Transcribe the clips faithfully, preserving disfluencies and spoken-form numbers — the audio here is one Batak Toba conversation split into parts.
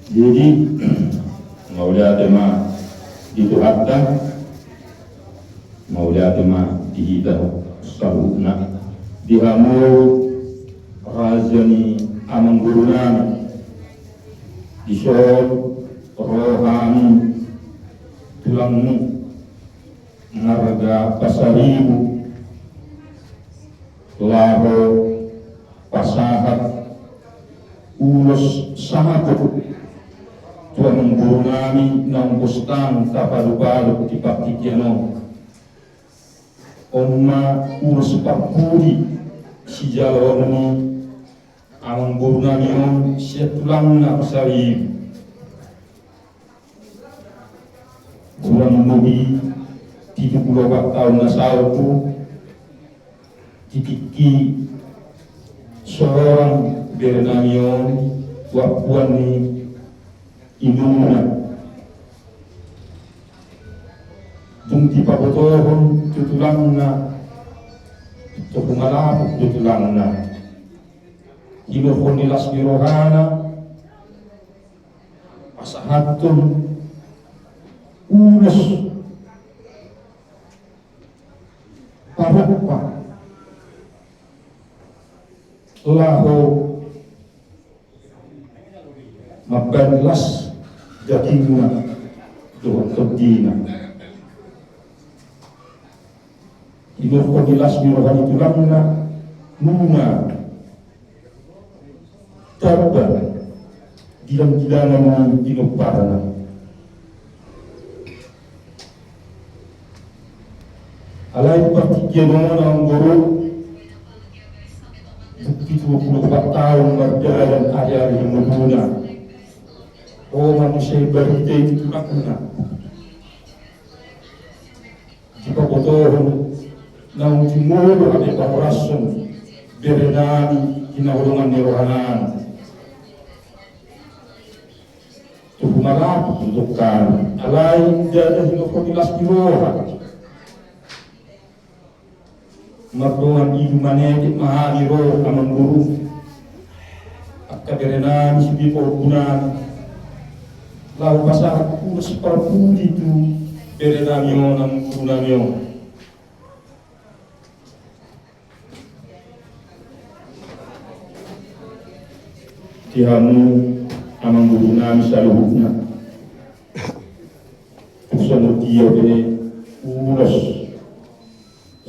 Jadi, mauliate ma di Tuhanta, mauliate ma di hita saluhutna, di hamu raja ni amangboru nami, dison ro hami tulangmu marga Pasaribu laho pasahat ulos saput tu amangboru nami naung bostang tapalu-palu di partingkian on. On ma ulos parpudi sijaloon ni amangboru nami on sian tulangna Pasaribu. Hurang lobi pitu pulu opat taon na salpu, di tingki so rohang bere nami on tu ampuan ni inongna, dung dipabotohon tu tulangna, tu humalapuk do tulangna, hinorhon ni las ni rohana pasahathon ulos parompa laho mambahen las dagingna dohot tondina. Hinorhon ni las ni roha ni tulangna nunga tamba dilanggilangan ni pinomparna. Alai partingkian on, amangboru, dung pitu pulu opat taon mardalan ari-ari ni ngoluna, ro ma muse barita i tu tulangna. Dipabotohon naung jumolo ate pahorashon bere nami hinaholongan ni roha nami. Tu humalapuk do tongkan, alai ndada hinorhon ni las ni roha. Mardongan i do maneke ma hami ro, amangboru, angka bere nami sude pahompu nami, laho pasahat ulos parpudi tu bere nami on, amangboru nami on. Di hamu amangboru nami saluhutna, tung songon dia pe ulos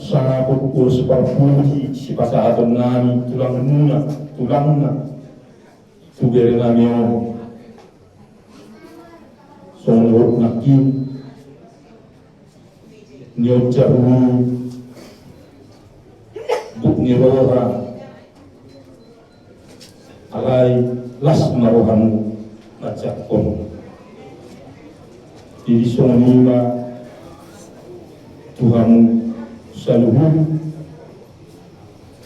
saput, ulos parpudi sipasahaton nami tulang muna, tulangna tu bere nami on, songon hot nangkin, nion jabu buk ni roha, alai las ma rohamu manjangkon. Jadi songon i ma tu hamu saluhut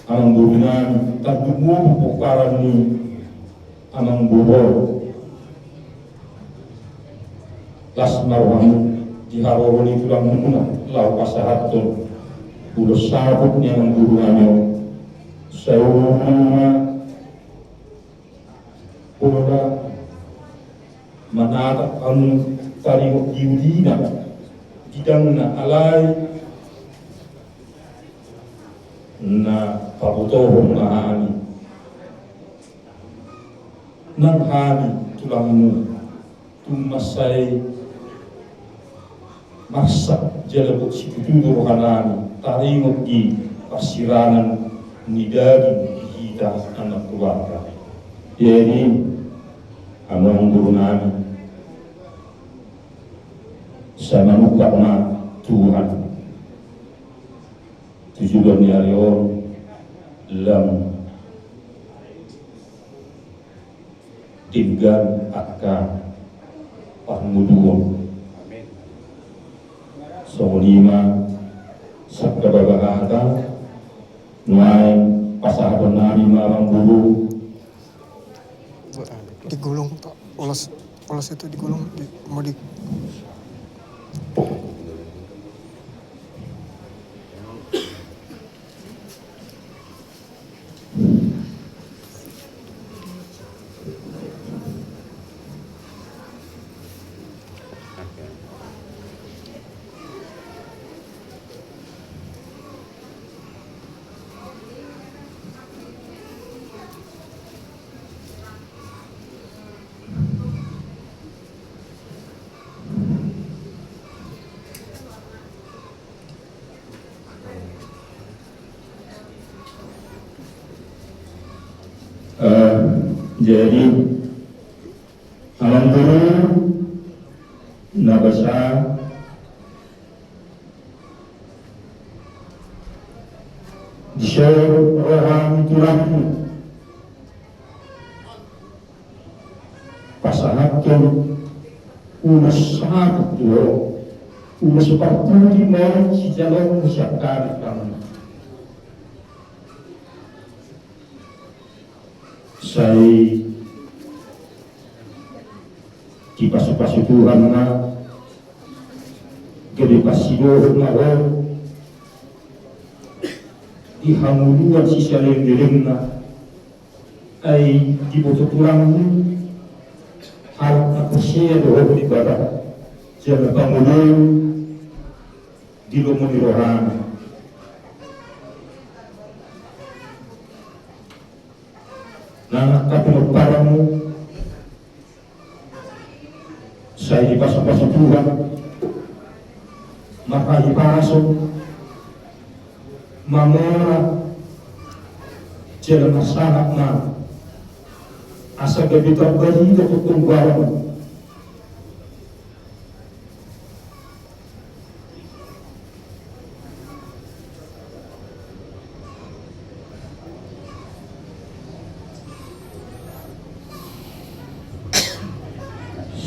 amangboru nami, tanduk ngolu pomparan ni amangboru. Las ma rohamu di haroro ni tulang muna laho pasahathon ulos saput ni amangboru nami on. Sai olo ma pola manatap hamu taringot di ulina, di dangna, alai na pabotohon ma hami nang hami tulangmu, tung mansai marsak jala bot situtu do roha nami taringot di parsirangan ni daging di hita anak keluarga. Jadi, amangboru nami, sai manungkap ma Tuhan tu joloan ni ari on lam denggan angka parngoluon. Songon i ma sangkababa hata, nuaeng pasahaton nami ma amangboru. Digulung, Pak. Ulos, ulos itu digulung, di, mau di Jadi, amang guru, na basa di son roha ni tulangmu, pasahathon ulos saput tu ho, ulos parpudi ma on sijaloonmu sian hami. Sai dipasupasu Tuhan ma, gabe parsidohot ma ho di hangoluan sisalelenglelengna. Ai diboto tulangmu halak na porsea do ho tu Debata jala pangolu di lomo ni rohana. Nang angka pinomparanmu sai dipasupasu Tuhan, marhahipason, mamora, jala marsangap ma asa gabe tarbarita tongtong baron.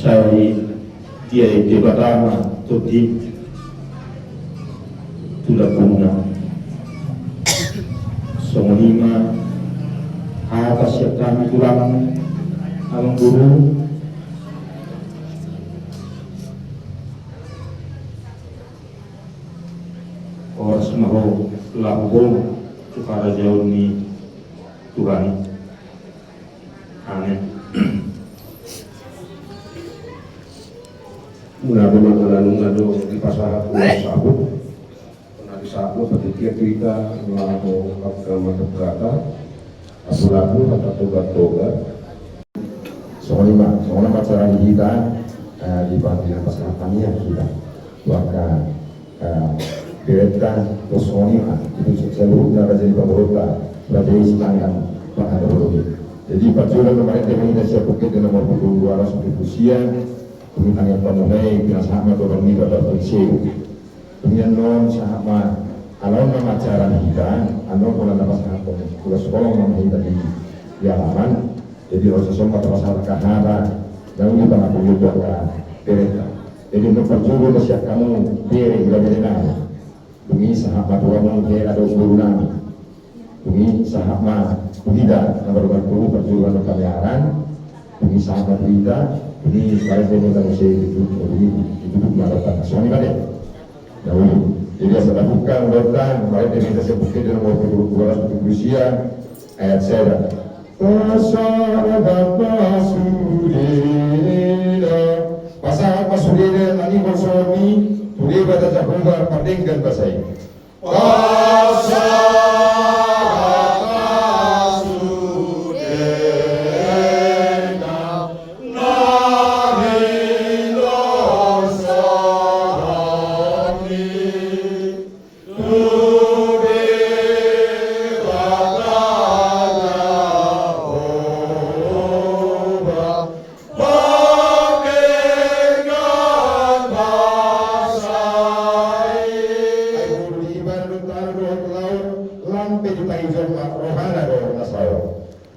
Sai diae Debata ma tondi tu lambungna. Songon i ma hata sian hami tulang, amang guru. Horas ma ho laho tu harajaon ni Tuhan. Amen. Muna do mangalanung ado dipasahat ulos saput. Pernah disahut ma panitia tu hita laho angka mata berata. Apalagi kata toga-toga. Songon i ma, songon i ma acara ni hita, eh, di panggilan pasahat hami ya hita. Warga, eh, berenta, terus songon i ma, itu saluhutna raja ni pamoruonta, raja i sitangan pangada boloni. Jadi parjolo na marende ma hita sian pungkit na marpudun dua ratus tujuh puluh sia, pungkit na pamuhai, pinasahat ma tu Debata parpudun. Dung i annon sahat ma, ala on ma acara ni hita, annon pola na pasahat tu sekolah ma hita di, di alaman. Jadi ro sasomba tapasahat angka hata na uli pangakulion tu angka berenta. Jadi annon parjolo ma sian hamu bere, hula bere nami. Dung i sahat ma tu hamu hela dohot boru nami. Dung i sahat ma tu hita na marumah tangga, parjolo annon hami aran. Dung i sahat ma tu hita. Dung i marende ma hita muse ditutup, dung i ditutup ma dohot tangan. Songon i ma de. Na uli. Jadi asa tabuka ma dohot tangan, marende ma hita sian pungkit na marpudun dua ratus tujuh puluh sia, ayat sada. Pasahat ma sudena. Pasahat ma sudena na ningol songon i tu Debata Jahowa pardenggan basa i. Pasahat ma sudena na ningol songon i tu Debata Jahowa. Pardenggan basa i. Ai guru di ibana do tano dohot laut, lam pe dipangido ma rohana do na saor.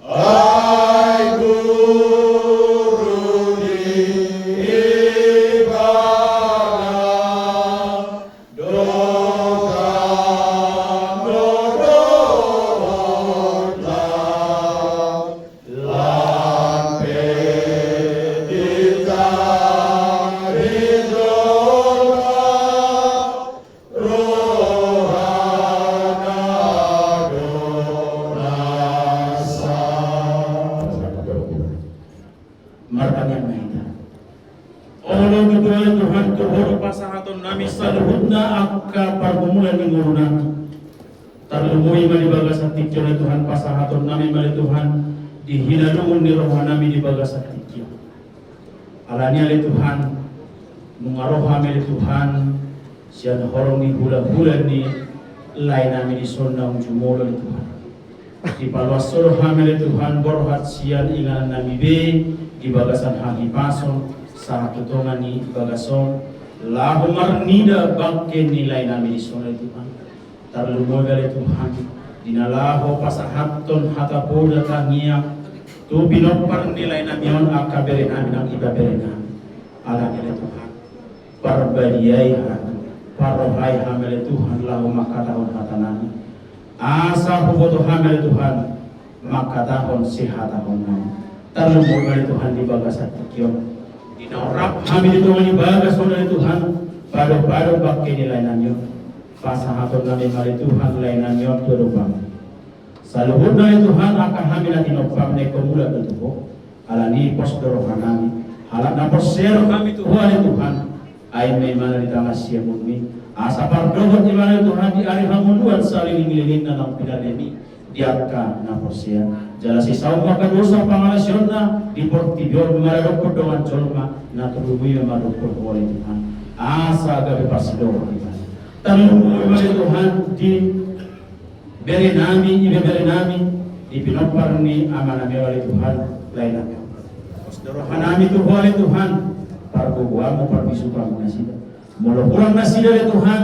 Ai guru di ibana do tano dohot laut, lam pe dipangido ma rohana do na saor. Martangiang ma hita. Olo Tuhan, Tuhan, tu Ho do pasahaton nami saluhutna angka pargumulan ni ngolu nami. Tarlumobi ma di bagasan tingki on ale Tuhan, pasahaton nami ma ale Tuhan di hinalungun ni roha nami di bagasan tingki on. Alani i ale Tuhan, nunga ro hami ale Tuhan sian horong ni hulahula ni lae nami dison naung jumolo ale Tuhan. Dipaluas Ho do hami ale Tuhan borhat sian inganan nami be di bagasan hahipason sahat tu tonga ni bagas on, laho marnida bangke ni lae nami dison ale Tuhan. Tarlumobi ale Tuhan, di na laho pasahathon hata poda tangiang tu pinompar ni lae nami on angka bere nami nang ibebere nami. Alani ale Tuhan, parbadiai hami, parrohai hami ale Tuhan laho mangkatahon hata nami. Asa huboto hami ale Tuhan mangkatahon sihatahon nami. Tarlumobi ale Tuhan di bagasan tingki on, di na rap hami di tonga ni bagas on ale Tuhan, padopadopan bangke ni lae nami on. Pasahaton nami ma ale Tuhan lae nami on tu adopanMu. Saluhutna ale Tuhan angka hami na tinompam na ingkon mulak do tu Ho. Alani pos do roha nami, halak na porsea do hami tu Ho ale Tuhan. Ai ma ibana di tanga siamunMi, asa pardohot ibana ale Tuhan di ari hangoluan saleleng-lelengna naung pinarde-Mi di angka na porsea. Jala sisaut ma angka dosa pangalasionna di portibi on maradophon dongan jolma na turpuk i maradophon Ho ale Tuhan. Asa gabe parsidohot ibana. Tarlumobi ma ale Tuhan di bere nami, ibebere nami, di pinompar ni ama nami on ale Tuhan, lae nami on. Pos do roha nami tu Ho ale Tuhan, pargogoanMu, parbisukanMu nasida. Molo hurang nasida ale Tuhan,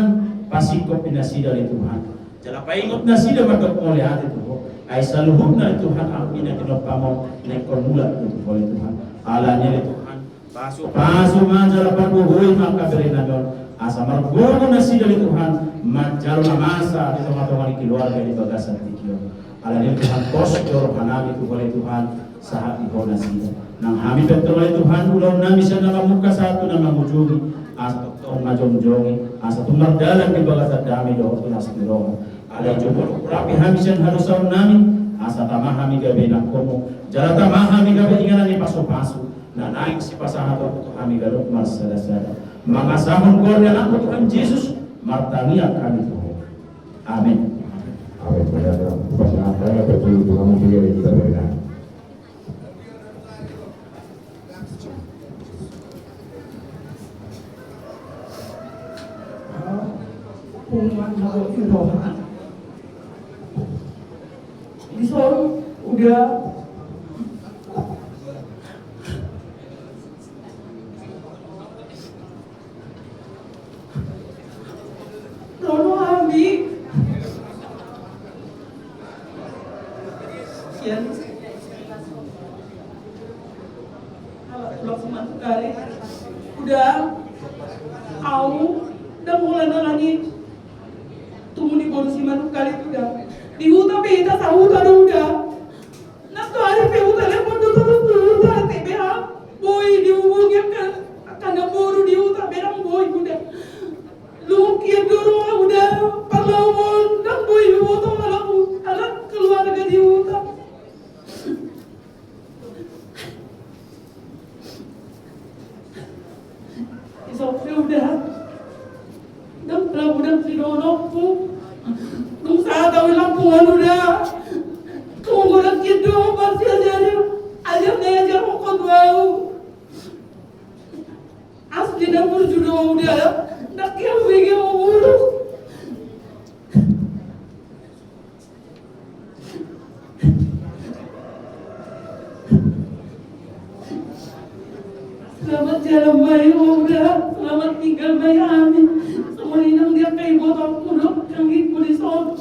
pasingkop nasida ale Tuhan. Jala paingot nasida mandok mauliate tu Ho. Ai saluhutna ale Tuhan angka na tinompam on na ingkon mulak do tu Ho ale Tuhan. Alani ale Tuhan, pasupasu ma jala pargogoi ma angka bere nami on, asa margogo nasida ale Tuhan manjalo na masa di tonga-tonga ni keluarga di bagasan tingki on. Alani ale Tuhan, pos do roha nami tu Ho ale Tuhan, sahat di Ho nasida. Nang hami pe antong ale Tuhan, ulaon nami sian na mamungka sahat tu na mangujungi, asa tongtong ma jongjongi, asa tung mardalan di bagasan dame dohot las ni roha. Alai jumolo hurang pe hami sian hadosaon nami, asa tama hami gabe inangkonMu, jala tama hami gabe inganan ni pasupasu na naeng sipasahatonMu tu hami ganup marsadasada. Mangasahon goar ni AnakMu Tuhan Jesus, martangiang hami tu Ho. Amen. Amen. Pasahat hami tu Ho, tu hamu pe ale ibebere nami. Dison, udah. Ro do hami. Sian. Ala tulak si Manuk Kalit. Udah. Au. Ndang holan alani tubu ni boru si Manuk Kalit udah. Di huta pe hita sahuta do udah. Nang tu ari pe hutelepon do torus tu huta, ate be ha. Boi dihubungi angka, angka na boru di huta be ndang boi udah. Lungkian do roha udah, parlahumon ndang boi huboto halak, halak keluarga di huta. Isop pe udah. Ndang pala udah sidonokku. Dung sahat au i lampungan udah. Tunggu lagi do, pasti ajar, ajar na ajar hokon wau. Asli na burju do udah. Ndang hubege umur. Selamat jalan ma i, udah. Selamat tinggal ma i, amin. Songon i nang di angka ibotongku dohot anggiku dison.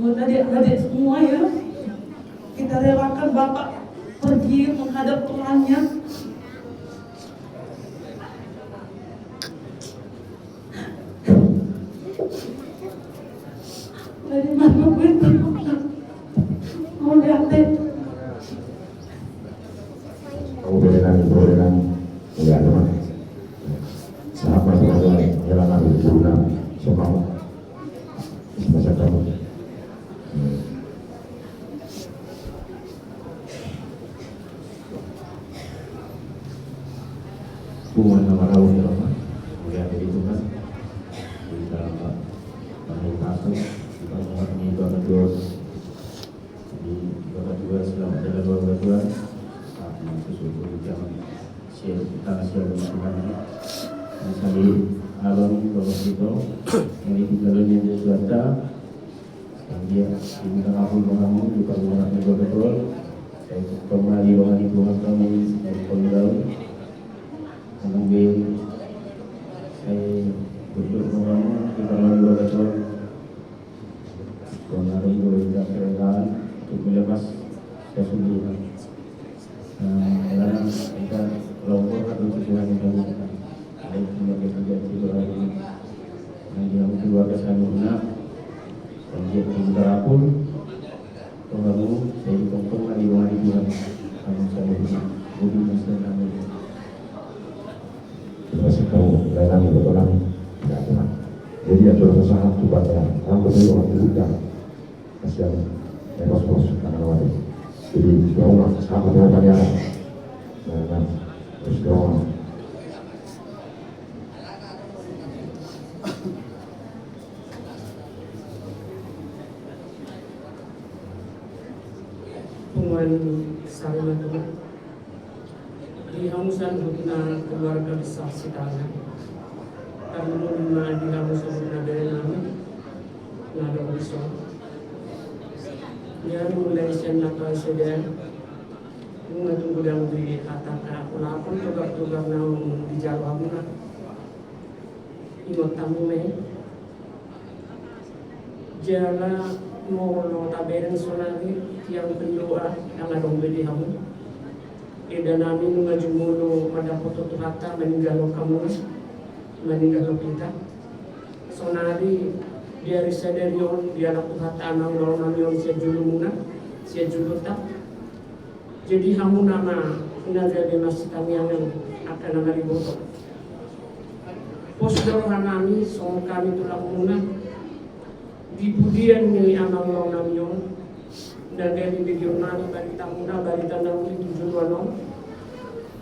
Buat adik-adik semua ya, kita relakan Bapak pergi menghadap Tuhannya. Dari mana gue tahu? Mau lihat deh. Kamu bere nami, bere nami. Iya, teman. Sahat ma tu hamu, hela nami, guru nami, sombang. Masa kamu. Punguan na marau ni roha, mulia dari Tuhan. Di dalam Pak, Pak Haji Pastor, di Pak Muhammad, di Pak Kedua. Di Bapak Dua, selamat jalan Bapak Dua. Saat ini susul di jam siang, kita siang di Tuhan. Yang saya Abang, Bapak Sito, ini di dalam yang disuata, yang dia, ini tengah pun mengamu, di panggungan di protokol, saya tongtong ma di ruangan itu, Bapak, yang penggawe, mengambil, saya duduk mengamu, di panggungan di protokol, mengamu, di kerajaan, untuk melepas kesunduan. Nah, karena kita lompok atau tujuan yang kami lakukan. Ada yang punya kerja di luar ini. Nah, dia keluarga saya, dan dia di Tarapul. Pengamu, saya di Tongtong, di rumah di Tuhan. Kamu saya di rumah. Jadi, maksudnya, kami. Terima kasih, kamu, dan kami, betul, kami. Ya, Tuhan. Jadi, ya, terus usaha, Tuhan, ya. Kamu betul, Tuhan, Tuhan. Kasihan, ya, bos, bos, tangan awal. Jadi, doa, sama, doa, ya. Nah, nah, terus doa. Punguan Sarima Tulang. Di hamu saluhutna keluarga besar Sitaunang. Tarlumobi ma di hamu saluhutna bere nami na adong dison. Ia mulai sian na parseda, nunga tung godang di hata na ulahon, togar-togar naung dijalo hamuna. Ingot hamu ma i. Jala molo tabereng sonari tiang pendoa, ndang adong be di hamu. Eda nami nunga jumolo mandapothon Tuhanta, maninggalhon hamuna, maninggalhon hita. Sonari di ari sadari on dialap Tuhanta amangboru nami on sian jolomuna, sian jolonta. Jadi hamuna ma na gabe marsitangiangan angka na mariboto. Pos do roha nami songon hami tulangmuna di pudian ni amangboru nami on, na gabe begeon nami baritamuna, barita na uli tu joloan on,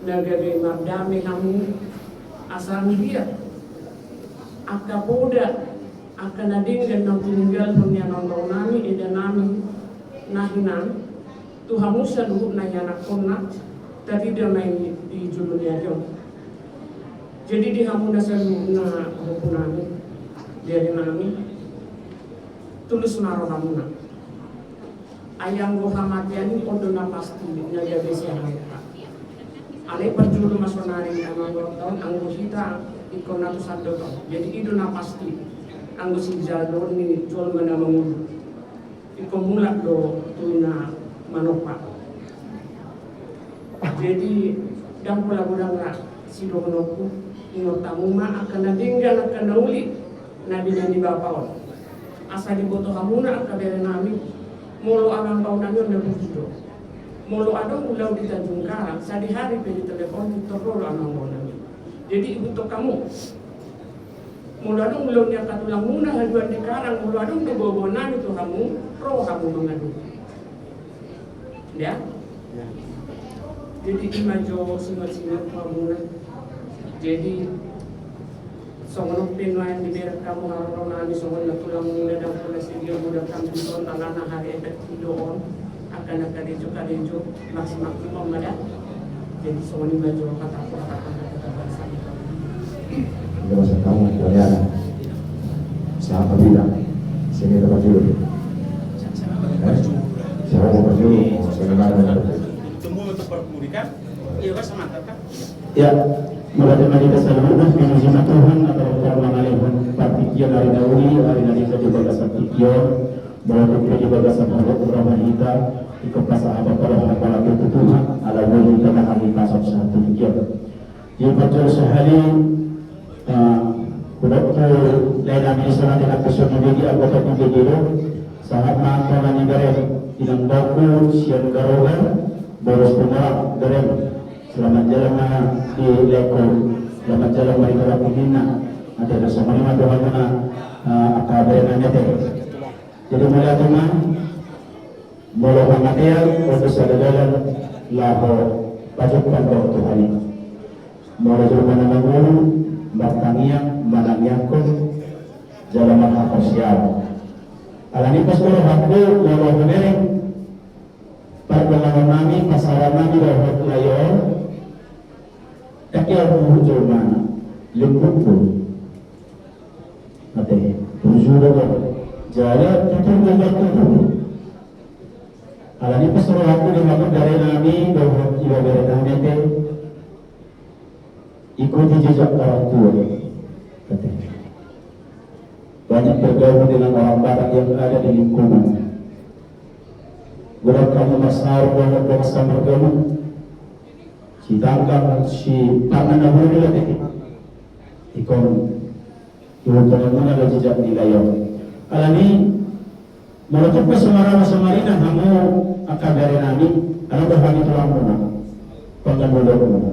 na gabe mardame hamu, asa anggiat angka poda, angka na denggan naung tininggalhon ni amangboru nami, eda nami na hinan, tu hamu saluhutna ianakhonna, tarida ma i di jolo ni ari on. Jadi di hamuna saluhutna, ompu nami, bere nami, tulus ma rohamuna. Ai anggo hamatean i on do na pasti, na gabe sian hita. Alai parjolo ma sonari amangboru on, anggo hita ingkon na tu sandok on. Jadi i do na pasti, anggo sijaloon ni jolma na mangolu. Ingkon mulak do tu na manompa. Jadi, ndang pola godang ra sidohononku, ingot hamu ma angka na denggan, angka na uli, na binahen ni Bapa on. Asa diboto hamuna angka bere nami, molo amangboru nami on na burju do. Molo adong ulaon di Tanjung Karang, sadihari pe ditelepon, pintor ro do amangboru nami. Jadi, ihuthon hamu. Molo adong ulaon ni angka tulangmuna haduan di Karang, molo adong do boaboa nami tu hamu, ro hamu mangadopi. Ya? Ya. Jadi i ma jo singot-singot tu hamuna. Jadi songon on pe nuaeng dibereng hamu haroro nami songon na tulangmuna, ndang pola sidia godang hami dison, alana hari Eid do on. Angka na karejo, karejo, maksimal lima ma da. Jadi songon i ma jo hata, hata, hata, hata bangsa. Ina masa kamu, Mariana. Siapa bilang? Sini tempat dulu. Eh? Siapa mau pergi? Oh, saya kemarin mau pergi. Temu untuk permudikan. Iya, Pak, sama, Pak. Ya, mauliate ma di hita saluhutna, memuji ma Tuhan, atas parmangalehon partingkian ari na uli, ari na denggan di bagasan tingki on, molo tung pe di bagasan holong ni roha hita, ingkon pasahat ma roha hita tu Tuhan, ala boi hita na hami pasahat tu tingki on. Di parjolo sahali, eh, hudok tu lae nami di son, ate nami di son, di anggota di G D do, sahat ma angka na nibereng, inang daku sian Garobar, boru Situmorang, bereng. Selamat jalan ma di laengku, selamat jalan ma di tolak ninna, ate, songon i ma dohononna, eh, angka bere nami, ate. Jadi mauliate ma, molo hamatean on do sada dalan laho pajumpang dohot Tuhan i. Molo jolma na mangolu, martangiang, manangiangkon jala marhaporseaon. Alani i pos do rohangku molo hubereng pardonganon nami, pasahaton nami dohot lae on, ndang ia huhut jolmana, lembut do. Ate, burju do. Jala tutur do martutur. Alani i pos rohangku di hamu bere nami dohot ibebere nami ate. Ikuti jejak orang tua. Ate. Banyak bergaul dengan orang Batak yang ada di lingkungan. Godang hamu marsaor dohot dongan samargamu. Sitanggang si parna na buru ni ate. Ingkon ihuthon hamuna do jejak ni lae on. Alani i molo tung pe so marama so marina hamu angka bere nami, ala do hami tulangmuna, panggandolonmuna.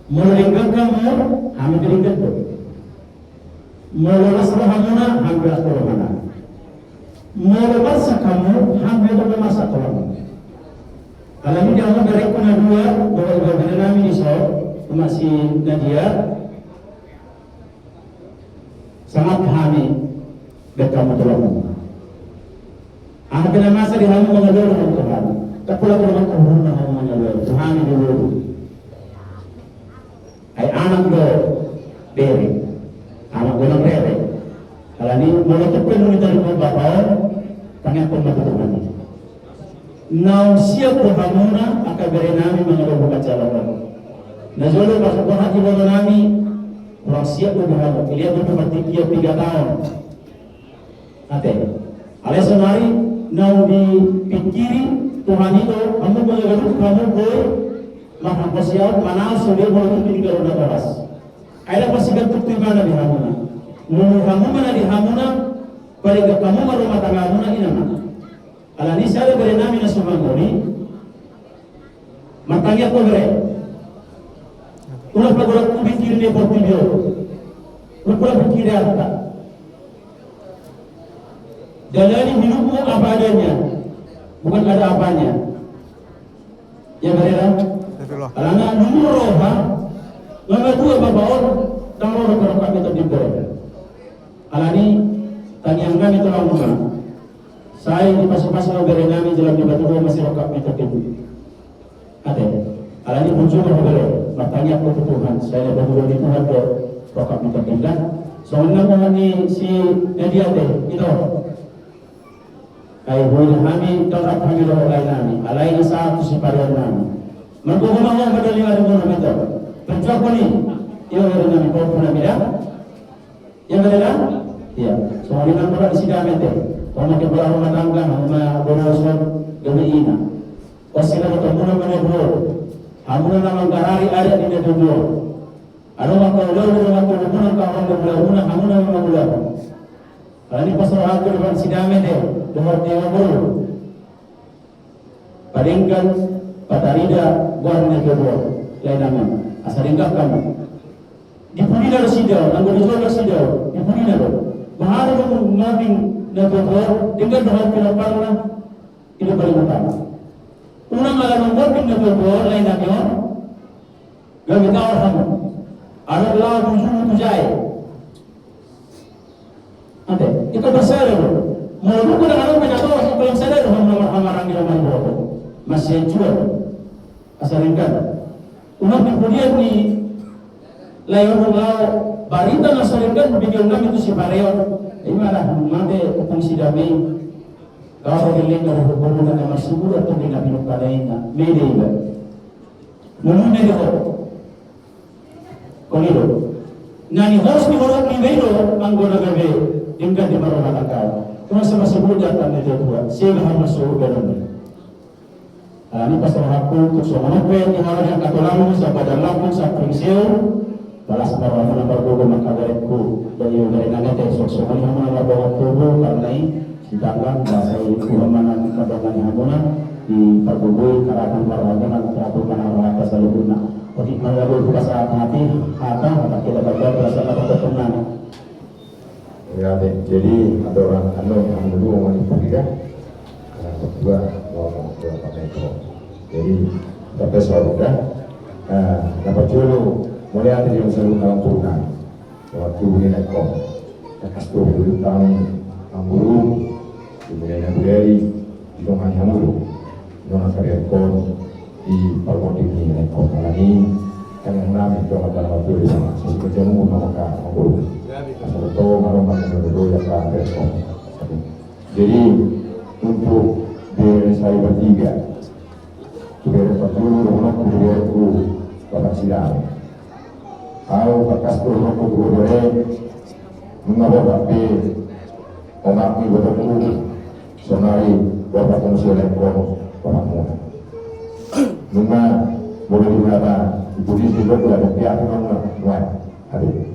Molo denggan hamu, hami pe denggan do. Molo las rohamuna, hami pe las rohamuna. Molo marsak hamu, hami pe marsak rohamuna. Alani i di hamu berengku na dua, dohot ibebere nami di son, umak si Nadia. Sangap hami baen hamu tulangmuna. Aha pe na masa di hamu mangalualu hamu tu hami. Ndang pola tu hamu mangalualu tu hami di lulu. Ai anak do bere, anak do nang rere. Alani i molo tung pe nunga tarima bapa on, tangiangkon ma tu Tuhan i. Naung siap do hamuna angka bere nami mangalualu tu joloan on. Na jolo pas boha di boru nami, hurang siap do hamu. Liat do partingkian tiga taon. Ate. Alai saonari naung dipingkiri Tuhan i do, hamu mangalualu, hamu boi marhaporseaon, manang so dia molo tung tinggal na toras. Ai dang parsigantung tu ibana di hamuna. Molo hamu ma na di hamuna, paling dang hamu ma rumah tanggamuna, i nama. Alani i sada bere nami na sumangkon i. Martangiang ho bere. Unang pagolanghu pingkiran ni portibi on. Unang pola pingkiran arta. Jalani hidupmu apa adanya. Bukan ada apanya. Ya bere. Alana nunga ro roha. Nunga tua bapa on. Ndang ro roha di bere. Alani i tangiang nami tu hamuna. Sai dipasu-pasu ma bere nami jala dipatudu ma sirongkap ni tingki. Ate. Alani i burju ma ho bere. Martangiang ho tu Tuhan. Sai na patuduhon ni Tuhan do rongkap ni tingki. Songon i nang olat ni si Nadia ate. Ito. Ai boi hami, tongkap hami dohot lae nami. Alai na sahat tu sipareon nami. Margogo ma ho mandali ari muna mito. Perjuangan i. Iyo bere nami, pahompu nami da. Iya bere da? Iya. Songon i nang olat ni si Dame ate. Pahompu boru rumah tangga, hamu ma boru son, gabe ina. Pos i na botoonmuna manogunogu. Hamuna na manggarari adat ni natuatua. Adong angka ulaon, adong angka ulaon, angka ulaon, hamuna, hamuna na mangula. Alani i pos rohangku di bere si Dame ate. Dohot di boru. Padenggan, patarida goar ni natuatua, lae nami, asa denggan hamu. Di pudina do sida on, anggo di jolo sida on, di pudina do. Boha do molo ngoding natuatua, denggan do hamu pinomparna, i do paling utama. Unang ala nunga ngoding natuatua, lae nami on, gabe taon hamu. Adong laho bujur tu jae. Ate, ingkon marsada do. Molo dung pe na adong pe na toras, ingkon marsada do hamu na marhamaranggi na marboru. Marsada jual. Asa denggan. Unang di pudian ni lae on laho barita na so denggan, bege nami tu sipareon. Ima da, mate ompung si Dame i. Gabe geleng na boru na marsibulan tu di na pinungka na ina. Mede iba. Molo mede ho. Songon i do. Na nihoras ni holong ni iba i do, anggo na gabe denggan di marrumah tangga. Unang so masibulan di arta ni natuatua, sega hamu so gabe. Alani i pos rohangku, tung songon on pe di halaman hatolanmu, sabadan lampung, samping seor, balas ma rohamuna margogo ma angka berengku, dari bere nami ate, songon i hamu na mardongan tubu, karna i, Sitanggang, bahasa i, Tuhan ma na mangkandongani hamuna, di pargogoi, karatan parhamuna, teratur ma na rohanta saluhutna. Otik ma na lagu, hupasahat hami, hata, hata kita baca, perasaan apa pertemanan. Ya, deh. Jadi, ada orang anu, yang dulu, orang itu juga, nah, berdua, orang tua, orang itu. Jadi, sampai seorang udah, nah, dapat dulu, mulai ada yang selalu dalam turunan. Waktu ini naik kok. Kas tuh dulu tahun anggur, kemudian yang dari di rumah yang dulu. Nona karian kon di parpoti ini naik kok lagi. Kan yang nami itu akan dalam waktu di sana. Sesuai jamu maka anggur. Jadi untuk bere Sariba tiga, tu bere parjolo dohononku tu berengku Bapak Sidang. Au tangkas dohononku tu bere, nunga boha pe omakmu ibotongku, sonari boha pe muse laengkon omakmuna. Nunga molo di hata di puji ni boku ada piatu nunga nuan. Ate.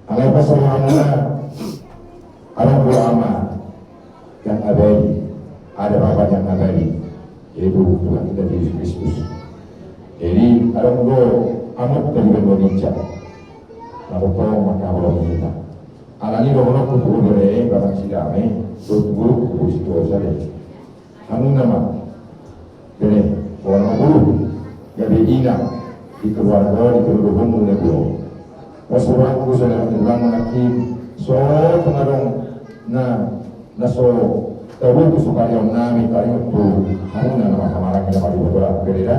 Alai pas rohamuna, adong do Ama yang abadi, ada Bapa yang abadi, yaitu Tuhan kita Yesus Kristus. Jadi adong do Amanta di banua ginjang. Na tongtong mangkaholongi hita. Alani dohononku tu bere Bapak Sidang, dohot tu guru, tu guru situasa de. Hamuna ma bere, boha ma guru, gabe ina di keluarga, di keluargamu na guru. Pos rohangku sonari tulang manangkin, so tung adong na, na so tabuku supaya nami taringot tu hamuna na marhahamaranggi na maribot bere da.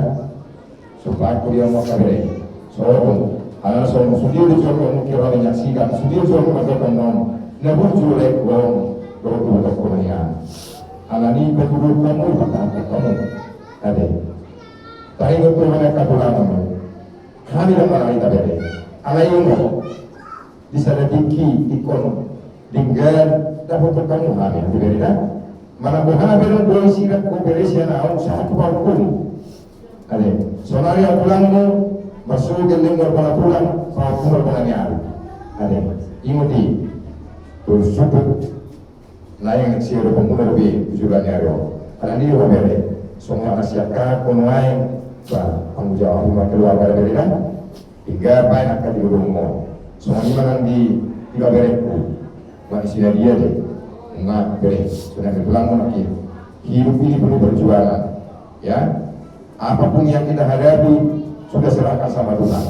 Sumpah ku dia mau kabere. Sorong. Ala sorong sudir di sorong mungkin orang menyaksikan. Sudir sorong masa konon. Na burju lek gong. Dohot dohot konon ya. Alani patuduh kamu, patuduh kamu. Ate. Taringot tu mana katulangan. Hami dapat lari tabere. Alai umo. Di sada tingki ingkon denggan dapoton hamu hami, hami bere da. Manang boha pe na boi sirang ho bere sian ahu sahat tu pahompum. Ate, sonari ahu tulangmu, marsogot lelengmu Bona Pulang, pahompum Bona ni Alu. Ate, ingot i. Bersyukur. Naeng sian dohot pangula dope tu joloan ni ari on. Alani i ho bere, songon na siangkangan ho nuaeng, ba, tanggung jawab ni keluarga da bere da. Hingga baen angka di godongmu. Songon i ma nang di iba berengku. Ba isi na dia de. Nga bere, songon na tulang mo nangkin. Hidup ini penuh perjuangan. Ya. Apapun yang kita hadapi, sudah serahkan sama Tuhan.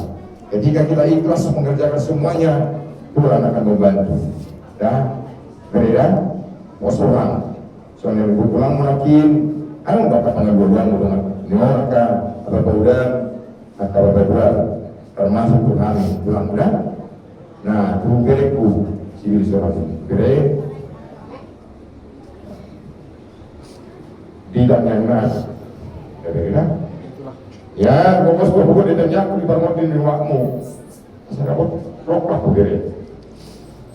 Ketika kita ikhlas mengerjakan semuanya, Tuhan akan membantu. Dah, bere da, pos roham. Songon na tulang mo nangkin, adong do angka pangalualuan do dongan. Ni on angka, apa, paudam, angka, apa, paudam. Termasuk tu hami, tulang muda. Nah, tu berengku, si Wilson. Bere. Di tangan na. Ya, bere da. Ya, pokokna pokok di tanganku di bangun di rumahmu. Asa dapot rokok aku bere.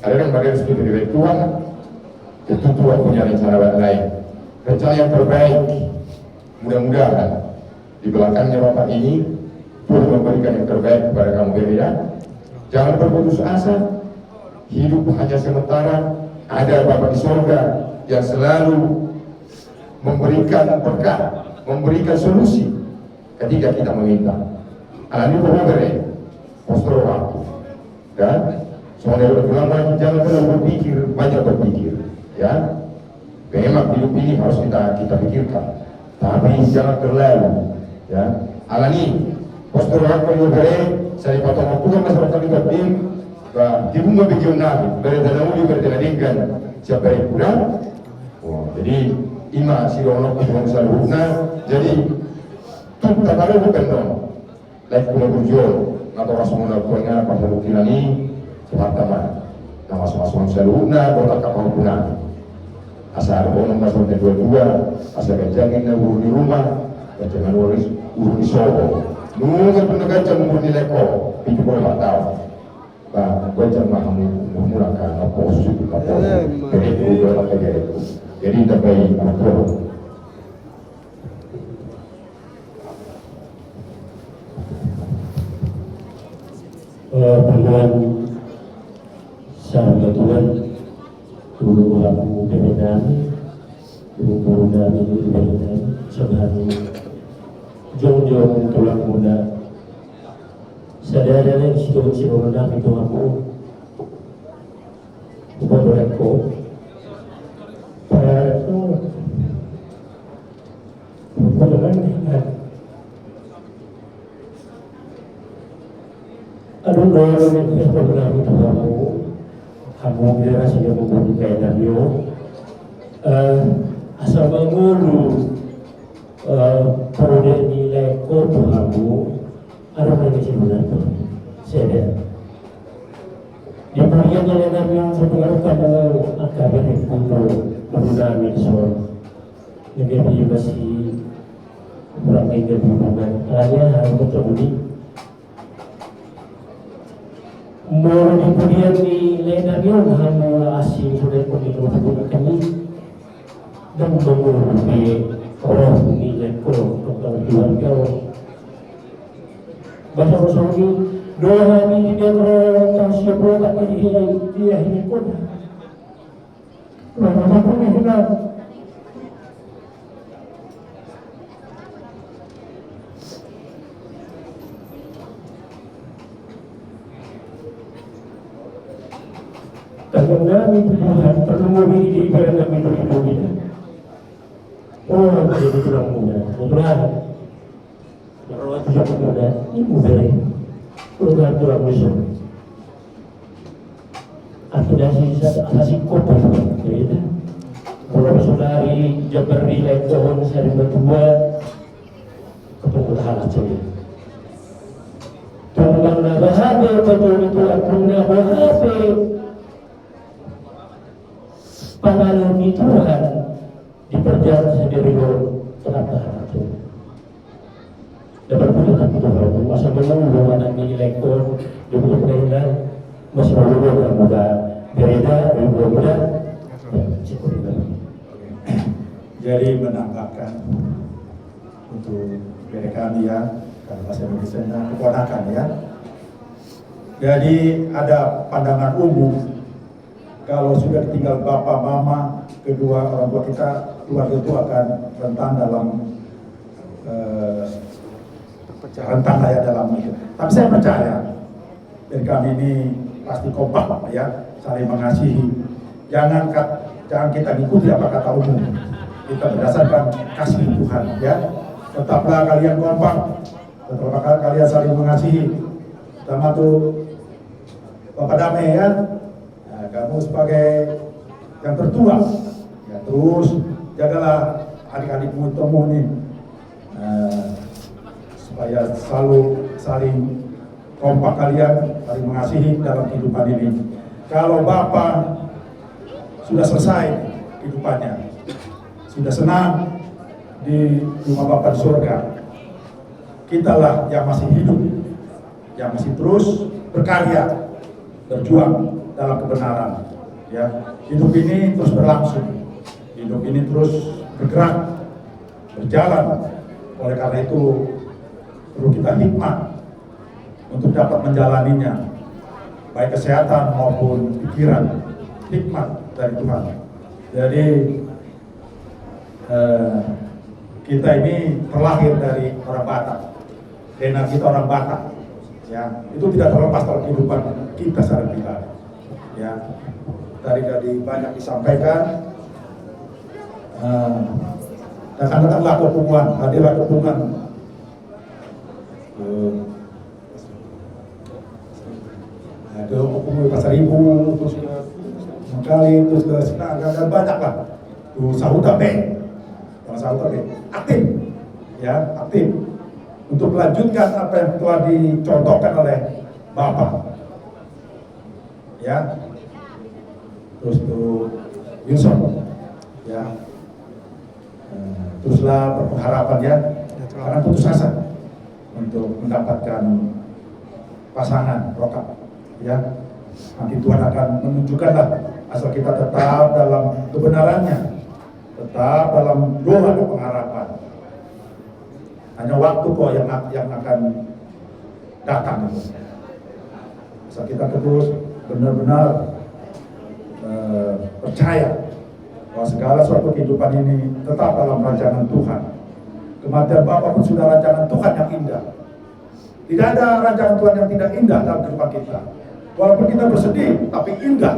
Ada yang bagian seperti bere Tuhan. Itu Tuhan punya rencana buat lain. Rencana yang terbaik. Mudah-mudahan di belakangnya Bapak ini, Tuhan memberikan yang terbaik kepada kamu, bere ya. Jangan berputus asa. Hidup hanya sementara. Ada Bapak di sorga yang selalu memberikan berkat, memberikan solusi ketika kita meminta. Alani i ho bere, pos roham. Ya, songon na tulang mo nangkin, jangan terlalu berpikir, banyak berpikir. Ya, memang hidup ini harus kita, kita pikirkan, tapi jangan terlalu. Ya, alani i, pos roham ho bere, sai patongon Tuhan ma songon na hami tading, ba, tibu ma begeon nami, bere na uli, bere na denggan, siap bere pulang. Oh, jadi, i ma sidohononku tu hamu saluhutna. Jadi, tung tapadomu pe on. Laengku na burju on, natorasmuna tu inganan parsabukilan i, Tuhanta ma na masu-masu hamu saluhutna dohot angka pahompunami. Asa dohonon ma songon na tuatua, asa ganjang ninna umur ni ruma, ganjang ma ulos ni sopo. Nunga pe na ganjang umur ni laengkon, pitu pulu opat taon. Ba, ganjang ma hamu umurmuna, angka na poso, susu na poso. Jadi, jadi, tambai, angka na poso. Eh, Tuhan, salam Tuhan, dulu aku kebenaran, dulu nami kebenaran, sebenarnya jong-jong tulang muda, sadari ini situasi pemenang itu aku, bukan berlaku, para itu, bukan berlaku. Adong do na nidok ni Tuhan tu hamu, hamu generasi na mambuat kaenan i. Eh, asa mangolu, eh, parode ni laengkon tu hamu, adong na nidok ni Tuhan. Sada. Di bagian yang kami untuk melakukan angka berikut untuk mengenai son. Jadi masih kurang tiga puluh bulan. Hanya harus betul. Molo di bagian ni lena ni on hamu asi sudah pun di rumah kami. Dan molo di roh ni leko untuk keluarga. Bahasa Rasul ni doa ni di dia roh kasih buat ini dia ini pun. Karena nami Tuhan perlu memberi ibadah nami dulu. Oh, jadi tulang muda. Kebetulan. Kalau aku jadi muda, ini muda ya. Kalau nggak tulang muda. Aku dah sisa asasi kopi. Jadi, kalau saudari Jabar di Lekong, sehari berdua, ketemu tahalat saya. Tulang na bahagia, betul itu aku na bahagia. Pangalun ni Tuhan di perjalanan sendiri lo tetap tahan. Dapat punya tak kita kalau masa menunggu mana ni lekor di buku pengainan masih menunggu yang muda beda dari muda muda. Jadi menambahkan untuk dari kami ya, kalau bahasa Indonesia keponakan ya. Jadi ada pandangan umum kalau sudah ditinggal bapa mama, kedua orang tua kita, keluarga itu akan rentan dalam eh, rentan lah ya dalam itu. Tapi saya percaya dari kami ini pasti kompak ya, saling mengasihi. Jangan kat, jangan kita ngikuti apa kata umum. Kita berdasarkan kasih Tuhan ya. Tetaplah kalian kompak, tetaplah kalian saling mengasihi. Sama tuh Bapak Dame ya. Nah, kamu sebagai yang tertua, ya, terus jagalah adik-adikmu itu nih. Nah, supaya selalu saling kompak kalian, saling mengasihi dalam kehidupan ini. Kalau Bapak sudah selesai kehidupannya, sudah senang di rumah Bapak di surga, kitalah yang masih hidup yang masih terus berkarya, berjuang dalam kebenaran. Ya, hidup ini terus berlangsung, hidup ini terus bergerak, berjalan. Oleh karena itu perlu kita hikmat untuk dapat menjalaninya, baik kesehatan maupun pikiran, hikmat dari Tuhan. Jadi eh, kita ini terlahir dari orang Batak. D N A kita orang Batak. Ya, itu tidak terlepas dari kehidupan kita sehari-hari. Ya, tadi dari banyak disampaikan. Eh, datang-datanglah ke Punguan, hadirlah ke Punguan. Eh, Nah, itu Punguan Pasaribu, terus ke Mangkali, terus ke Sinaga, dan banyak lah. Tuh, Sahuta B. Kalau Sahuta B. Aktif. Ya, aktif. Untuk melanjutkan apa yang telah dicontohkan oleh Bapak. Ya. Terus tuh Wilson. Ya. Nah, teruslah berpengharapan ya, jangan putus asa untuk mendapatkan pasangan rokok ya. Nanti Tuhan akan menunjukkanlah asal kita tetap dalam kebenarannya, tetap dalam doa dan pengharapan. Hanya waktu kok yang yang akan datang itu. Asal kita terus benar-benar eh, percaya bahwa segala suatu kehidupan ini tetap dalam rancangan Tuhan. Kematian Bapak pun sudah rancangan Tuhan yang indah. Tidak ada rancangan Tuhan yang tidak indah dalam kehidupan kita. Walaupun kita bersedih, tapi indah.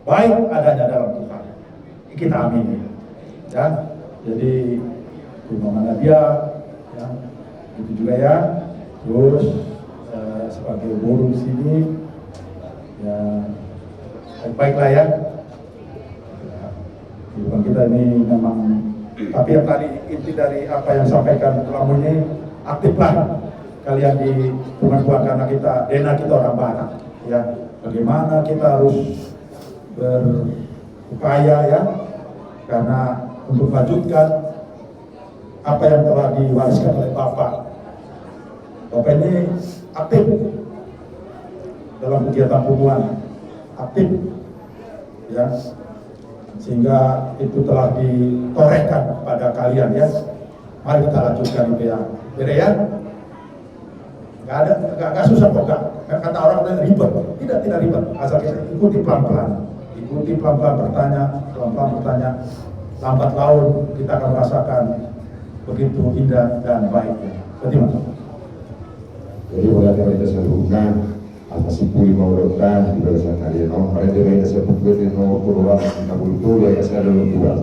Baik adanya dalam Tuhan. Kita amini. Ya. Jadi, di mana dia, ya, itu juga ya. Terus eh, sebagai guru di sini, ya, baik-baiklah ya. Ya, kehidupan kita ini memang, tapi yang tadi inti dari apa yang disampaikan kamu ini, aktiflah kalian di Punguan Punguan karena kita, D N A kita orang Batak, ya. Bagaimana kita harus berupaya, ya, karena untuk melanjutkan apa yang telah diwariskan oleh Bapak. Bapak ini aktif dalam kegiatan punguan, aktif, ya, sehingga itu telah ditorehkan kepada kalian, ya. Mari kita lanjutkan itu, ya, Bere, ya. Nggak ada, nggak, nggak susah kok, nggak. Kan kata orang tadi ribet. Tidak, tidak ribet. Asal kita ikuti pelan-pelan. Ikuti pelan-pelan bertanya, pelan-pelan bertanya. Lambat laun kita akan merasakan begitu indah dan baiknya. Seperti itu. Jadi, mauliate ma di hita saluhutna, asa simpuli ma ulaonta di bagasan ari on. Mauliate ma di hita saluhutna, di nomor puluh orang, di nomor puluh, ya, saya ada dua.